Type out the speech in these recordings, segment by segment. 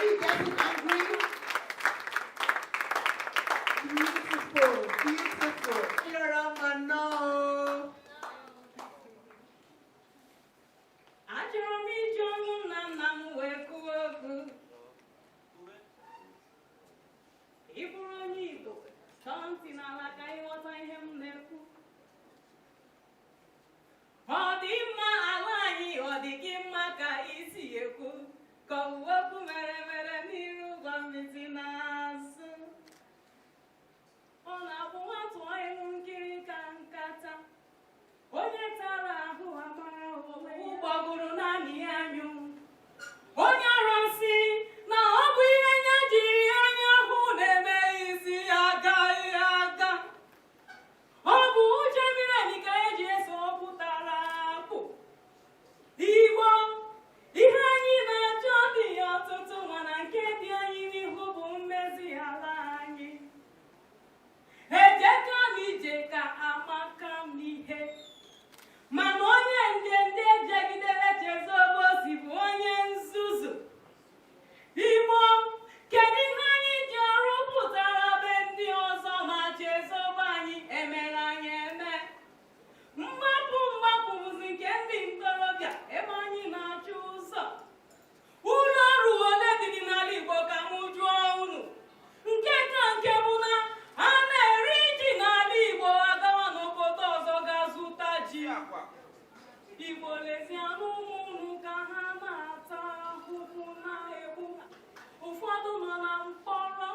already getting angry? Beautiful, beautiful. Ịrọrọ nnọọ. Achọrọ m iji ọnụ nna nna m wee kwuo okwu. Ị bụrụ onye Igbo, tọọ ntị n'ala ka ị ghọta ihe m na-ekwu. Ọ dị mma ala anyị, ọ dị gị mma ka isi ekwu, ka owuwe okwu mere mere n'iru ụgwọ mmiri n'azụ. Ọ na-abụ nwatụ ịṅụ nkiri ka nkata. Onye tara ahụ amara onwe ya. Ụgbọgụrụ naanị ya anyụ. Onye ara sị na ọ bụ ihe nya jiri anya hụ na-eme isi ya agaghị aga. Ọ bụ uche miri emi ka eji eso okwu tara akpụ. Igbo, ihe anyị na-achọ dị ọtụtụ, mana nke dị anyị n'ihu bụ mmezi ala anyị. Ejeka m ije ka amaka m ihe, mana onye ndende jegidere chezobosi bụ onye nzuzu. Igbo, kedu ihe anyị ji arụpụtara be ndị ọzọ ma chezobe anyị emere anyị eme? Mgbapụ mgbapụ bụzi nke ndị ntorobịa ebe anyị na-achọ ụzọ. Ụlọ ọrụ ole dị gị n'ala Igbo ka mụ jụọ unu? Nke ka nke bụ na a na-eri ji n'ala Igbo, agawa n'obodo ọzọ ga zụta ji. Igbo, lezianụ ụmụ unu ka ha na-ata ahụhụ na-egbu ha. Ụfọdụ nọ na mkpọrọ,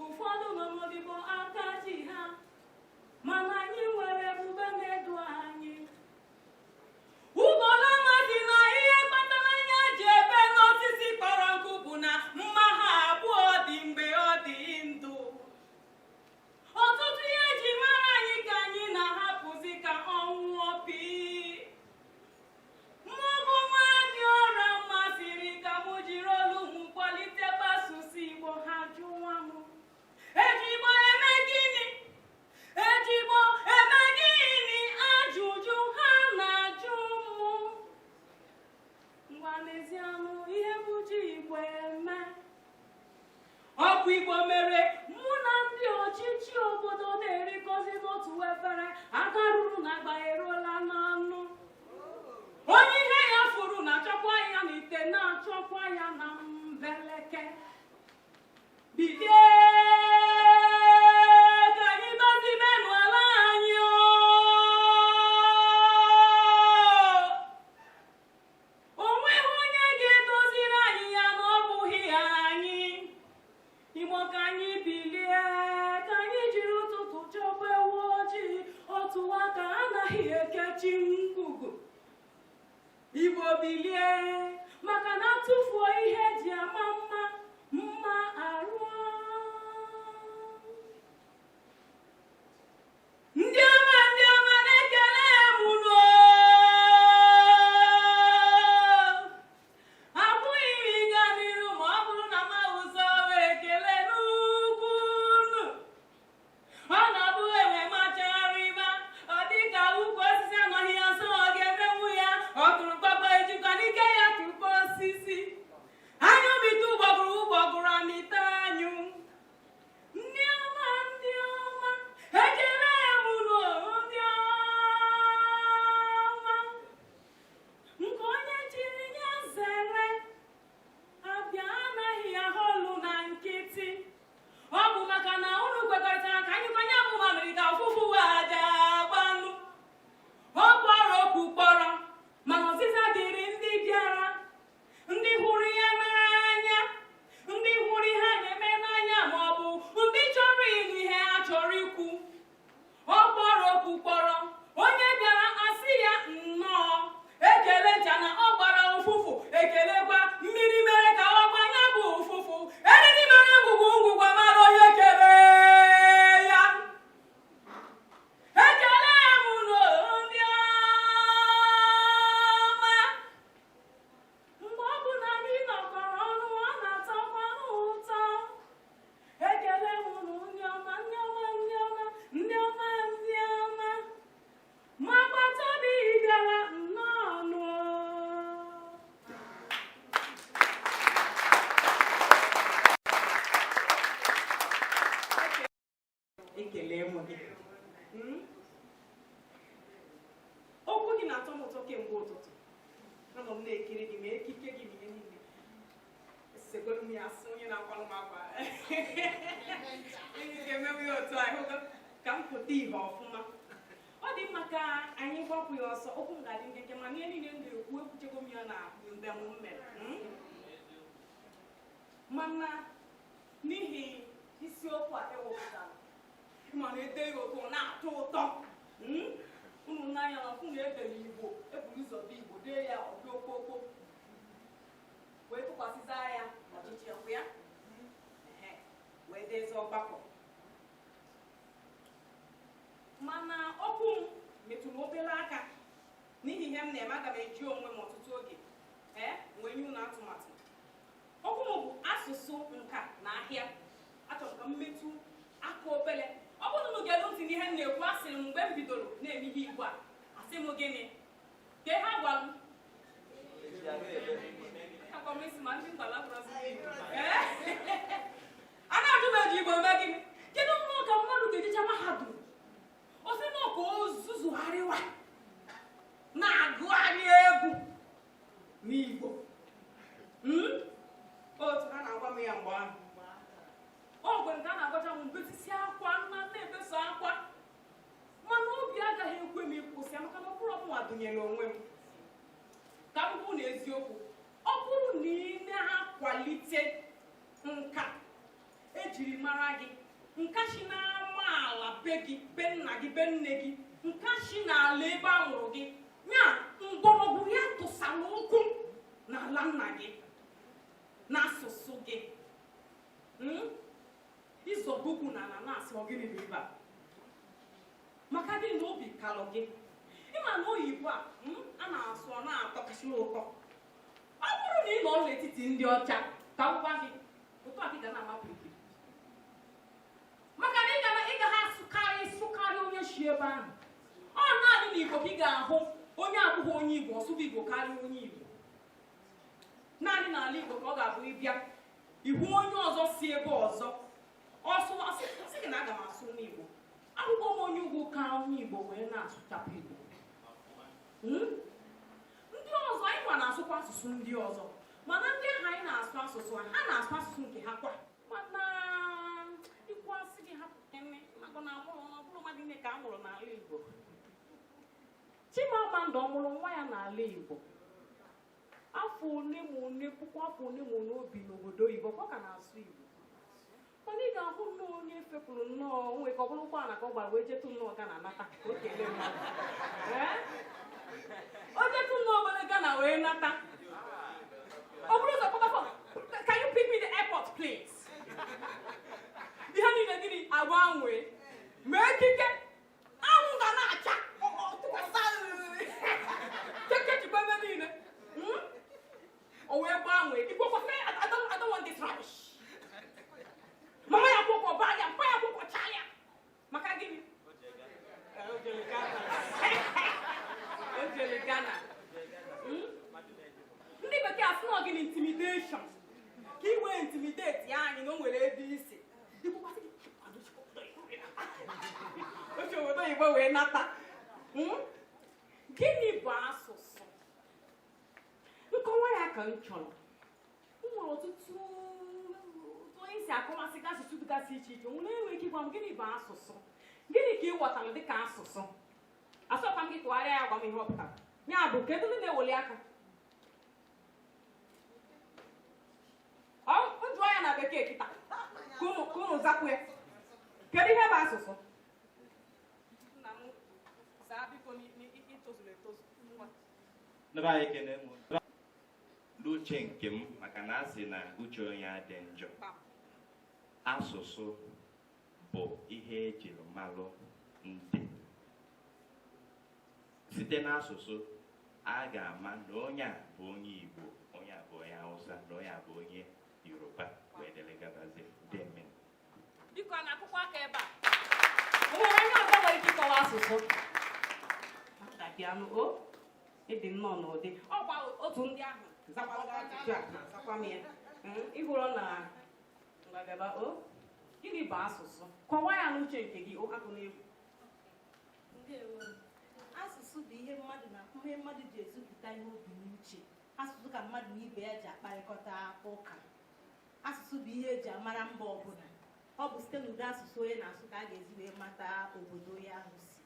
ụfọdụ nọ n'odibo aka ji ha, mana anyị nwere ebube na-edu anyị. Ugolọma sị na ihe kpatara anya ji ebe n'osisi kpọrọ nkụ bụ na mma ha abụọ dị mgbe ọ dị ndụ. Ọtụtụ ihe eji mara anyị ka anyị na-ahapụzi ka ọnwụọ pii. Mụ bụ nwa dị ọra mma siri ka mụ jiri olu m kwalitekwa asụsụ Igbo. Ha jụwa m, ejigbo eme gịnị? Ejigbo eme gịnị? Ajụjụ ha na-ajụ mụ. Ngwa, n'ezianụ ihe bụ ji Igbo eme. Ọkwa Igbo mere mụ na ndị ọchịchị obodo na-erikọzi n'otu efere. Aka ruru na agba eruola n'ọnụ. Onye ihe ya furu na-achọkwa ya n'ite, na-achọkwa ya na mbeleke. Bilie ka anyị dozibenụ ala anyị o. O nweghị onye ga-edoziri anyị ya na ọ bụghị anyị. Igbo, ka anyị bilie, ka anyị jiri ụtụtụ chọba ewu ojii. Otu aka anaghị ekechi ngwugwu. Igbo, bilie, maka na tụfuo ihe eji ama mma mma arụọ. Ndị ọma, ndị ọma, na-ekele m unu. Abụghị m ịga n'iru ma ọ bụrụ na m awụsa ekele n'ugwu unu. Ọ na-abụ enwe machagharịba, ọ dị ka ukwu osisi anọghị ya nso, ọ ga-emenwu ya. Ọ tụrụ kpakpa ejikwa n'ike ya tụkpọ osisi anya omite. Anọ m na-ekiri gị ma ekike gị ma ihe niile. Esegolu m ya asị onye na-akwalụ m akwa. Enyi ga-emewe ya otu a, ịhụgo ka m pụta ihe ọfụma. Ọ dị mma ka anyị gbapụ ya ọsọ. Okwu m ga-adị nkenke, mana ihe niile m ga-ekwu ekwuchego m ya na mbem m mere. Mana n'ihi isiokwu a ewepụtara, mana ede ya otu ọ na-atọ ụtọ. Unu n'anya na ọfụ na edere Igbo, eburu ụzọ dị Igbo dee ya ọdị okpokpo, wee tụkwasịza ya ọchịchị ọkụ ya, wee dezie ọgbakọ. Mana okwu m metụrụ obere aka n'ihi ihe m na-eme, aga m eji onwe m ọtụtụ oge wee nye unu atụmatụ. Okwu m bụ asụsụ, nka na ahịa. Achọrọ m ka m metụ aka obere. Ọ bụrụ na unu ga-elu ntị n'ihe m na-ekwu, asịrị m mgbe m bidoro na-eme ihe Igbo a, asị m gịnị ka ihe agwa m agwa m isi ma ndị mgbala bụrụzi a na-ajụ m eji Igbo eme gịnị? Kedu nnọọ ka mmadụ ga-ejecha mahadum, o si nọọ ka o zuzugharịwa na-agụgharị egwu n'Igbo? Otu ha na-agwa m ya mgbe ahụ, ọ gwe nke a na-agwacha m mbetisi akwa nna na-ebeso akwa, mana obi agaghị ekwe m ịkwụsị ya, maka na ọ bụrụ mụnwa dụnyere onwe m. Ka m kwụ na eziokwu, ọ bụrụ na ị na-akwalite nka ejiri mara gị, nka si n'amaala be gị, be nna gị, be nne gị, nka si n'ala ebe a mụrụ gị, ya mgbọrọgwụ ya tụsara ụkwụ n'ala nna gị n'asụsụ gị, ịzọgokwu n'ala na-asị ọ gịnị bụ ebe a, maka gịnị na obi kalụ gị. Ịma na oyibo a a na-asụ ọ na-atọkasị ụtọ. Ọ bụrụ na ị nọ n'etiti ndị ọcha, ka m gwa gị, otu a ka ị ga na-ama pirikiri, maka na ị ga ha sụkarị onye si ebe ahụ. Ọ naanị n'Igbo ka ị ga-ahụ onye abụghị onye Igbo ọsụba Igbo karịa onye Igbo. Naanị n'ala Igbo ka ọ ga-abụ ịbịa ihu onye ọzọ si ebe ọzọ ọsụ sị gị na aga m asụ n'Igbo. Akwụkwọ m onye ugwu ka onye Igbo wee na-asụchapụ Igbo. Ndị ọzọ anyị nwa na-asụkwa asụsụ ndị ọzọ, mana ndị ahụ anyị na-asụ asụsụ ha na-asụ asụsụ nke ha kwa. Mana ikwu asị gị hapụ kene maka na amụrụ ọ bụrụ mmadụ niile ka a mụrụ n'ala Igbo. Chimamanda ọ mụrụ nwa ya n'ala Igbo afọ one ma one, puku afọ one ma one obi n'obodo oyibo, ọ ka na-asụ Igbo. Mana ị ga-ahụ nnọọ onye fepụrụ nnọọ onwe ka ọ bụrụ ụgbọala ka ọ gbara wee jetụ nnọọ Gana nata ka o kelee mmadụ. O jetụ nnọọ obere Gana wee nata, ọ bụrụ ụzọ kpọta phone, "Can you pick me the airport, please?" Ihe niile gịnị agbanwe ma ekike anwụ ga na-acha keke jikwa ebe niile. O wee gbanwee Igbo kwasịrị. I don't want this rubbish. Mama ya kwụkwọ baa ya, mpa ya kwụkwọ chaa ya, maka gịnị? O jere Ghana. O jere Ghana. Ndị bekee asị na gịnị? Intimidation, ka i wee intimidate ya anyị na o nwere ebe isi oche obodo oyibo wee nata. Gịnị bụ asụsụ? Nkọwa ya ka m chọrọ. M nwere ọtụtụ onye si akọwasị asụsụ dịgasị iche iche. Nwere enwe ike ịgwa m gịnị bụ asụsụ? Gịnị ka ị ghọtara dịka asụsụ? Asọkwa m gị tụgharịa ya, gwa m ihe ọ pụtara. Ya bụ, kedu ndị na-eweli aka? Ọ jụọ ya na bekee kịta ka unu zapụ ya. Kedu ihe bụ asụsụ? Nna m, zaa biko, itozuru etozu. Ngwa. Ndị be anyị, ekene m. N'uche nke m, maka na a sị na uche onye adị njọ, asụsụ bụ ihe ejiri malụ ndị. Site n'asụsụ a ga-ama na onye a bụ onye Igbo, onye a bụ onye Hausa, na onye a bụ onye Yoruba, wee dele gabazie. Deme. Biko, a na-akụkwa aka ebe a. O nwere onye ọzọ nwere ike ịkọwa asụsụ? Bịanụ, o ịdị nnọọ n'ụdị ọkwa otu ndị ahụ zakwara gị ajụjụ a na-azakwa m ya. Ịhụrụ na ngwa o, gịnị bụ asụsụ? Kọwaa ya n'uche nke gị. O akụ n'egwu. Ndewo. Asụsụ Asụsụ bụ ihe mmadụ na ihe mmadụ ji ezipụta ihe o bu n'uche. Asụsụ ka mmadụ na ibe ya ji akparịkọta ụka. Asụsụ bụ ihe eji amara mba ọbụla. Ọ bụ site n'ụdị asụsụ onye na-asụ ka a ga-ezi wee mata obodo onye ahụ si.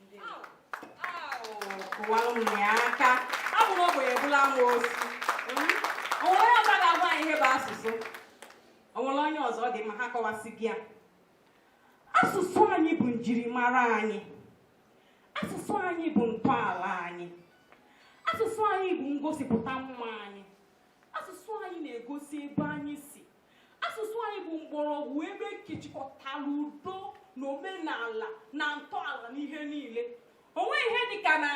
Ndewo. Kụwara m ya aka. Abụ m ogbenye bụla amoosu. O nwere onye ọzọ ga-agwa anyị ihe bụ asụsụ? O nwere onye ọzọ? Ọ dị mma, ha kọwasị gị ya. Asụsụ anyị bụ njirimara anyị. Asụsụ anyị bụ ntọala anyị. Asụsụ anyị bụ ngosipụta mma anyị. Asụsụ anyị na-egosi ebe anyị si. Asụsụ anyị bụ mgbọrọgwụ ebe kechikọtara udo na omenala na ntọala na ihe niile. O nweghị ihe dịka na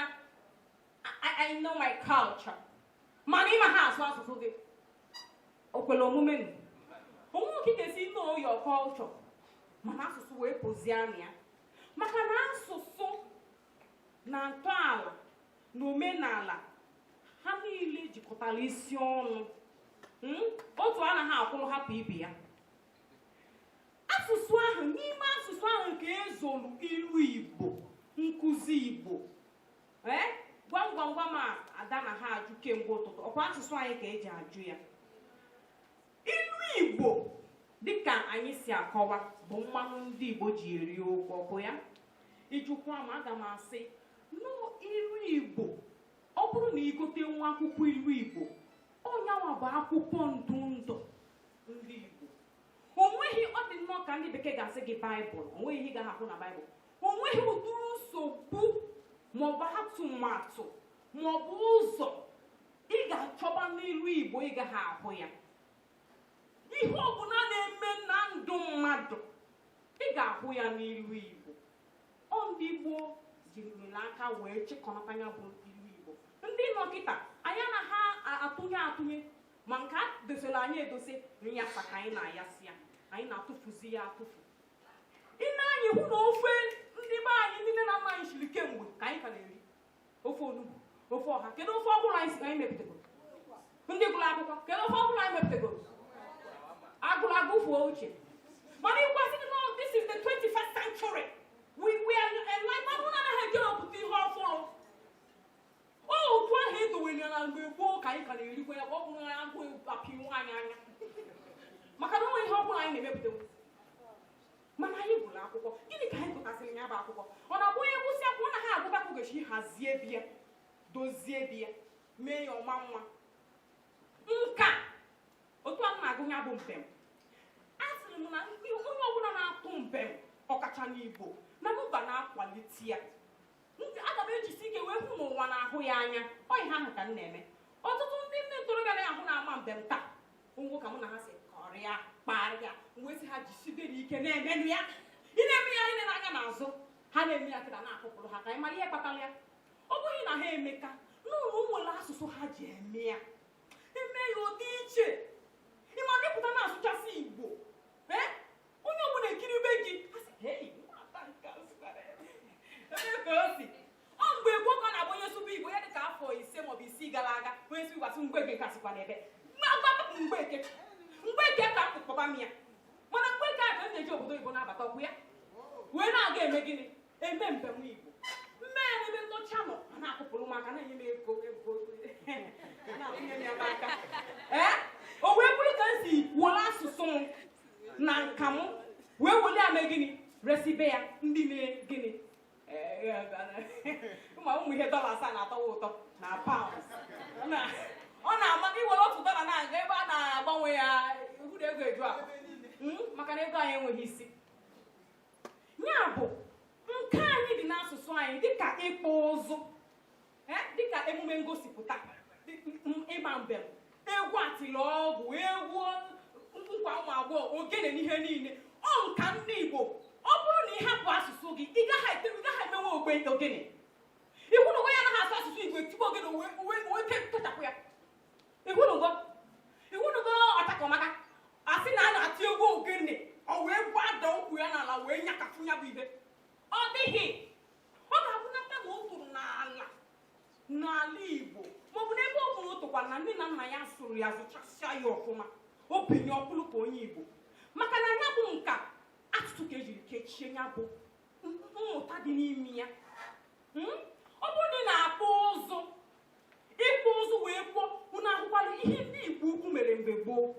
I know my culture, mana ịma ha asụ asụsụ gị, o kwere omume nụ? Onwe oke ga-esi know your culture mana asụsụ wee pụzie na ya, maka na asụsụ na ntọala na omenala ha niile jikọtara isi ọnụ. Otu anaghị akwụrụ hapụ ibe ya. Asụsụ ahụ, n'ime asụsụ ahụ ka ezolu ilu Igbo, nkụzi Igbo. Ee, gwam gwam gwam a ada na ha ajụ kemgbe ụtụtụ, ọkwa asụsụ anyị ka eji ajụ ya. Ilu Igbo, dịka anyị si akọwa, bụ mmanụ ndị Igbo ji eri okwu. Ọkụ ya ijukwa ma aga m asị nụ ilu Igbo, ọ bụrụ na igote nwa akwụkwọ ilu Igbo, ọnyanwa bụ akwụkwọ ndụ ndụ ndị Igbo. Onweghị, ọ dị nnọọ ka ndị bekee ga-asị gị Baịbụl, onweghị ihe ị gaghị ahụ na Baịbụl. Onweghị ụdịrị nsogbu maọbụ atụmatụ maọbụ ụzọ ị ga-achọba n'ilu Igbo ị gaghị ahụ ya. Ihe ọbụla na-eme na ndụ mmadụ, ị ga-ahụ ya n'ilu Igbo. Ọ ndị gboo jirila aka wee chịkọnata ya bụ ilu Igbo. Ndị nọ kịta, anyị anaghị atụnye atụnye, ma nke a dosere anyị edose nyasa ka anyị na-ayasị ya, anyị na-atụfuzi ya atụfu. Ị na-anyị hụ na ofe ndị be anyị, ndị nne na nna anyị siri kemgbe, ka anyị ka na-eri ofe onugbu, ofe ọha. Kedu ofe ọhụrụ anyị si anyị mepụtagoro? Ndị gụrụ akwụkwọ, kedu ofe ọhụrụ anyị mepụtagoro? Agụrụ agụ fuo uche, mana ịgwasị gị, no, this is the 21st century, we are enlightened. Mana ụnụ anaghị ekewepụta ihe ọfụrụ. O otu ahụ edowere ya na mgbe gboo ka anyị ka na-erikwa ya, ka ọ bụrụ na agụ apịnwu anyị anya, maka na onwe ihe ọbụla anyị na-emepụta. Mana anyị gụrụ akwụkwọ, gịnị ka anyị gụtasịrị ya bụ akwụkwọ? Ọ na-abụ onye gwụsị akwụkwọ, ọ naghị agụta ka ọ ga-esi hazie bịa, dozie bịa, mee ya ọma mma. Nka otu a m na-agụ ya bụ mbem. A sịrị m na ndị onye ọbụla na-atụ mbem, ọkacha n'Igbo, na mba na-akwalite ya. Aga m ejisi ike wee hụ n'ụwa na-ahụ ya anya. Ọ ihe ahụ ka m na-eme. Ọtụtụ ndị nne ntorobịa na-ahụ na-ama mbem taa ngwụ ka mụ na ha si kọrịa kparịa, wee sị ha jisidere ike na-emenụ ya. Ị na-eme ya, ile n'anya n'azụ. Ha na-eme ya kịta, na-akụpụrụ ha ka anyị mara ihe kpatara ya. Ọ bụghị na ha emeka n'ụlọ nwere asụsụ ha ji eme ya, eme ya ụdị iche. Ịma na ịpụta na-asụchasị Igbo, ee, onye ọbụla ekiribe gị, ha sị, "Hei, nwata nke a sụkwara ebe ka o si." Ọ mgbe gboo ka ọ na-abụ onye sụba Igbo ya, dị ka afọ 5 maọbụ 6 gara aga, onye sụ Igbo asị Mgbeke kasịkwa n'ebe Mgbeke, Mgbeke ka m kpọba m ya. Mana Mgbeke a ka m na-eji obodo oyibo na-abata ọkwụ ya wee na-aga eme gịnị? Eme mbem Igbo mme ya n'ebe ndị ọcha nọ, a na-akụpụrụ m aka, na-enye m ego, ego a na-atụnye m ya n'aka. Ee, o wee bụrụ ka m si were asụsụ m na nka m wee were ya mee gịnị? Resibe ya ndị na gịnị, ma ụmụ ihe dọla asaa na-atọwa ụtọ na pounds. Ọ na-ama iwere $1 na-aga ebe a na-agbanwe ya, hụ na ego eju akpa. Maka na ego anyị enweghị isi. Ya bụ nke anyị dị n'asụsụ anyị, dịka ịkpụ ụzụ, dịka emume ngosipụta, ịma mbem, egwu atịlọgwụ, egwu nkwa ụmụ agbọghọ, ogene na ihe niile, ọ nka ndị Igbo. Ọ bụrụ na ị hapụ asụsụ gị, ị gaghị emenwe ogbe ogene. Ikwunugo ya anaghị asụ asụsụ Igbo, etigbo ogene wee kechapụ ya. Ikwunugo, ikwunugo ọchakọmaka asị na a na-ati egwu ogene, ọ wee gbada ụkwụ ya n'ala wee nyakafụ ya bụ ihe. Ọ dịghị, ọ ga-abụnata na o tụrụ n'ala n'ala Igbo, maọbụ n'ebe ọ bụla o tụkwara na nne na nna ya sụrụ ya, zụchasịa ya ọfụma, obinye ọkpụrụ ka onye Igbo. Maka na ya bụ nka asụsụ ka ejiri kechie ya bụ mmụta dị n'ime ya. Ọ bụrụ na ị akpụ ụzụ, ịkpụ ụzụ wee kwuo. Unu ahụkwala ihe ndị Igbo ukwu mere mgbe gboo?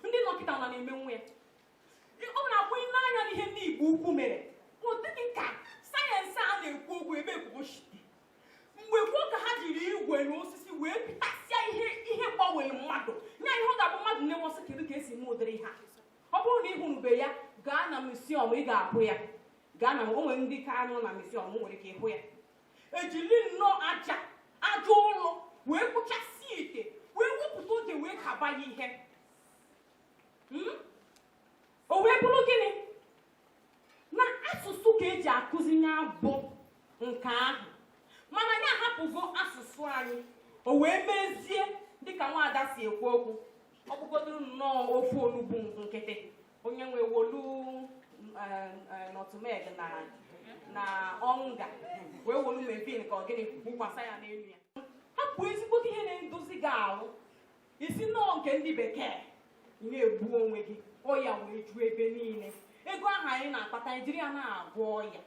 Ndị nọkịta na na-eme nwa ya. Ọ na-abụ ile anya n'ihe ndị Igbo ukwu mere, ọ dịghị ka sayensị a na-ekwu okwu ebe ka o shite. Mgbe gboo ka ha jiri igwe na osisi wee pịtasịa ihe, ihe gbanwere mmadụ nya, ihe ọ ga-abụ mmadụ na-enwesị kedu ka esi eme ụdịrị ihe a. Ọ bụrụ na ị hụrụbe ya, gaa na museum, ị ga-ahụ ya. Gaa na o nwere ndị ka nọ na museum nwere ike ịhụ ya. Ejiri nnọọ aja, aja ụlọ wee kpụchasịa ite, wee wepụta oge wee kaba ya ihe. O wee bụrụ gịnị na asụsụ ka eji akụzi ya bụ nke ahụ. Mana anyị ahapụgo asụsụ anyị, o wee mezie dịka nwaada si ekwu okwu. Ọ bụgodoro nnọọ ofe onugbu nkịtị, onye nwe wolu nutmeg na ọnga wee wolu mevin ka ọ gịnị wụkwasa ya n'elu ya, hapụ ezigbote ihe na-edozi gị ahụ, isi nnọọ nke ndị bekee, ị na-egbu onwe gị. Ọya wee ju ebe niile. Ego ahụ anyị na-akpata, anyị jiri ya na-agwọ ọya,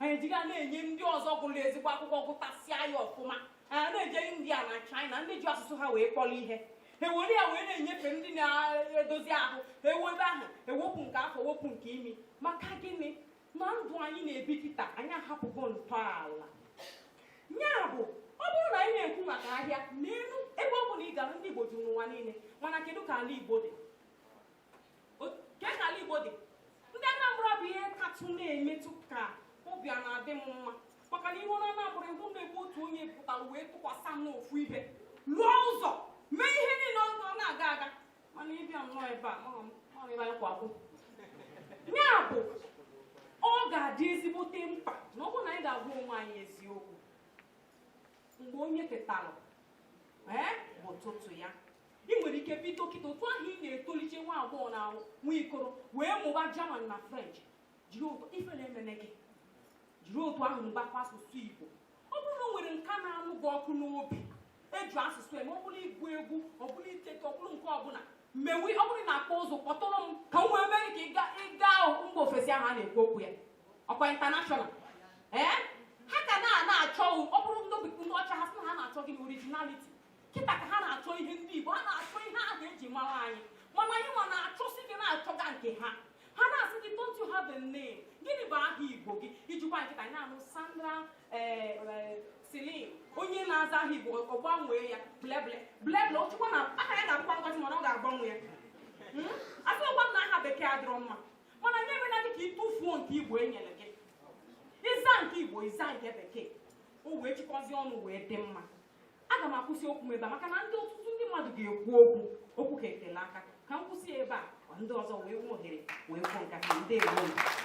anyị jiri ya na-enye ndị ọzọ gụrụ ezigbo akwụkwọ, gụtasịa ya ọfụma. Anyị na-eje India na China, ndị ji asụsụ ha wee kpọrọ ihe, ewere ya wee na-enyefe ndị na-edozi ahụ. Ewu ebe ahụ ewepụ nke afọ, wepụ nke imi. Maka gịnị? Na ndụ anyị na-ebi kịta, anyị ahapụgo ntọala ya. Bụ ọ bụrụ na anyị na-ekwu maka ahịa n'elu ebe ọ bụla ị gara, ndị Igbo juru n'ụwa niile. Mana kedu ka ala Igbo dị? Kee ka ala Igbo dị? Ndị Anambra bụ ihe katụ na-emetụ ka obi a na-adị m mma, maka na ihu na Anambra, ihu na-egbu otu onye pụtara wee tụkwasị m n'ofu ihe, lụọ ụzọ, mee ihe niile ọ na-aga aga. Mana ịbịa nnọọ ebe a, ma ebe anyị kwa akwụ ya bụ ọ ga-adị ezigbote mkpa na ọ bụrụ na anyị ga-agwa onwe anyị eziokwu. Mgbe onye tetara, ee, bụ ụtụtụ ya. Ị nwere ike bido kịta, otu ahụ ị na-etolite nwa agbọghọ na nwa ikoro, wee mụba German na French, jiri otu ifere emene gị, jiri otu ahụ mụbakwa asụsụ Igbo. Ọ bụrụ na o nwere nka na-anụ gị ọkụ n'obi eji asụsụ eme, ọ bụrụ ịgụ egwu, ọ bụrụ itete, ọ bụrụ nke ọbụla mewe, ọ bụrụ na akpọ ụzụ, kpọtụrụ m ka m wee mee ka ị gaa mba ofesi ahụ a na-ekwu okwu ya, ọkwa international. Ee, ha ka na-achọ. Ọ bụrụ ndị ọcha, ha sị na ha na-achọ gịnị? Originality. Kịta ka ha na-achọ ihe ndị Igbo, ha na-achọ ihe ahụ eji mara anyị. Mana anyị nwa na-achọsi gị na-achọga nke ha. Ha na-asị gị, "Don't you have a name? Gịnị bụ aha Igbo gị?" Ijikwa nkịta anyị na-anụ Sandra Celine, onye na-aza aha Igbo, ọ gbanwee ya bleble bleble. Ochukwa na aha ya ga-abụkwa Ngozi, mana ọ ga-agbanwe ya. Asịkwa m na aha bekee adịrọ mma, mana nye emena gị ka ị tụfuo nke Igbo e nyere gị. Ịza nke Igbo, ịza nke bekee, o wee chịkọzie ọnụ wee dị mma. Aga m akwụsị okwu m ebe a, maka na ndị ọtụtụ ndị mmadụ ga-ekwu okwu okwu ka ekele aka. Ka m kwụsị ebe a, ndị ọzọ wee nwee ohere wee kwuo nka ha. Ndewo.